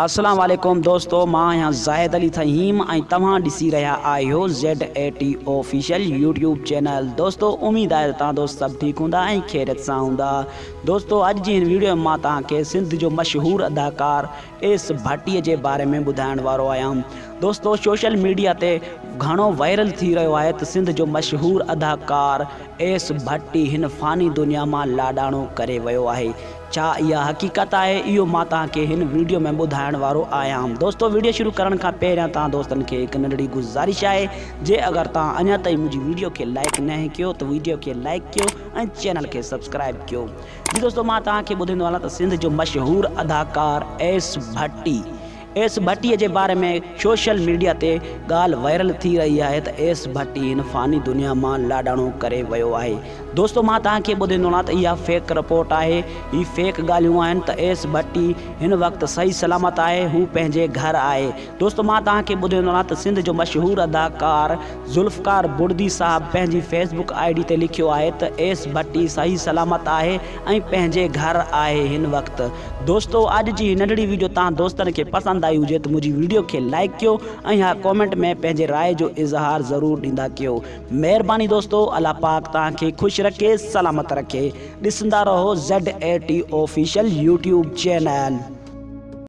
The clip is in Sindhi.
اسلام عليڪم دوستو مان آهيان زاهد علي ٿهيم ۽ توهان ڏسي رهيا آهيو Z A T official YouTube channel دوستو اميد آهي ته توهان دوست سڀ ٺيڪ هوندا ۽ خيريت سان هوندا دوستو اڄ جي هن ويڊيو ۾ مان توهان کي سنڌ جو مشهور اداڪار ايس ڀٽي جي باري ۾ ٻڌائڻ وارو آهيان دوستو سوشل ميڊيا تي گهڻو وائرل ٿي رهيو آهي ته سنڌ جو مشهور اداڪار ايس ڀٽي هن فاني دنيا مان لاڏاڻو ڪري ويو آهي ڇا اها حقيقت آهي اهو مان توهان کي هن ويڊيو ۾ ٻڌائڻ وارو آهيان. دوستو ويڊيو شروع ڪرڻ کان پهريان توهان دوستن کي هڪ ننڍڙي گذارش آهي جي اگر توهان اڃا تائين منهنجي ويڊيو کي لائيڪ ناهي ڪيو ته ويڊيو کي لائيڪ ڪيو ۽ چينل کي سبسڪرائيب ڪيو. جي دوستو مان توهان کي ٻڌائيندو هلان ته سنڌ جو مشهور اداڪار ايس ڀٽي ايس ڀٽي جي باري ۾ سوشل ميڊيا تي ڳالهه وائرل ٿي رهي آهي ته ايس ڀٽي هن فاني دنيا مان لاڏاڻو ڪري ويو آهي دوستو مان توهان کي ٻڌائيندو هلان ته اها فيڪ رپورٽ آهي هي فيڪ ڳالهيون آهن ته ايس ڀٽي هن وقت صحيح سلامت آهي هو پنهنجي گهر آهي دوستو مان توهان کي ٻڌائيندو هلان ته سنڌ جو مشهور اداڪار ذوالفقار بڙدي صاحب پنهنجي فيس بڪ I D تي لکيو آهي ته ايس ڀٽي صحيح سلامت آهي ۽ پنهنجي گهر آهي هن وقت. دوستو اڄ جي هي ننڍڙي ويڊيو توهان دوستن کي پسند آئي هجي ته منهنجي ويڊيو کي لائيڪ ڪيو ۽ ها ڪومينٽ ۾ پنهنجي راء جو اظهار ضرور ڏيندا ڪيو مهرباني دوستو الله پاڪ توهان کي خوش رکي سلامت رکي ڏسندا رهو Z A T official YouTube channel.